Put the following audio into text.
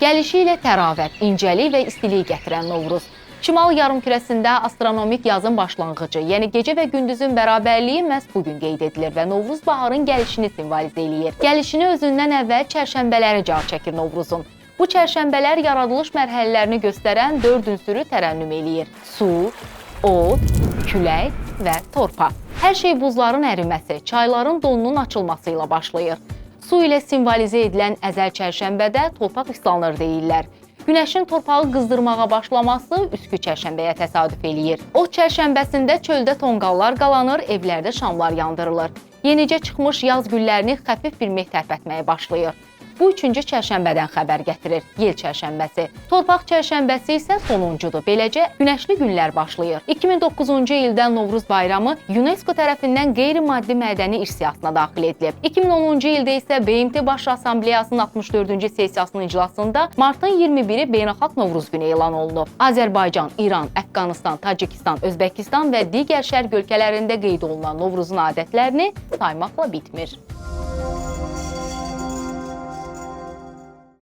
Gəlişi ilə təravət, incəlik və istilik gətirən Novruz. Şimal yarımkürəsində astronomik yazın başlanğıcı, yəni gecə və gündüzün bərabərliyi məhz bu gün qeyd edilir və Novruz baharın gəlişini simvolizə eləyir. Gəlişini özündən əvvəl çərşənbələri car çəkir Novruzun. Bu çərşənbələr yaradılış mərhələlərini göstərən dörd ünsürü tərənnüm eləyir: su, od, külək və torpaq. Hər şey buzların əriməsi, çayların donunun açılması ilə başlayır. Su ilə simvolizə edilən əzəl çərşənbədə torpaq islanır deyirlər. Günəşin torpağı qızdırmağa başlaması üskü çərşənbəyə təsadüf eləyir. Od çərşənbəsində çöldə tonqallar qalanır, evlərdə şamlar yandırılır. Yenicə çıxmış yaz güllərini xəfif bir meh tərpətməyə başlayır. Bu üçüncü çərşənbədən xəbər gətirir, yel çərşənbəsi. Torpaq çərşənbəsi isə sonuncudur. Beləcə günəşli günlər başlayır. 2009-cu ildə Novruz bayramı UNESCO tərəfindən qeyri-maddi mədəni irs siyahısına daxil edilib. 2010-cu ildə isə BMT Baş Assambleyasının 64-cü sessiyasının iclasında martın 21-i Beynəlxalq Novruz günü elan olunub. Azərbaycan, İran, Əfqanıstan, Tacikistan, Özbəkistan və digər şərq ölkələrində qeyd olunan Novruzun adətlərini saymaqla bitmir.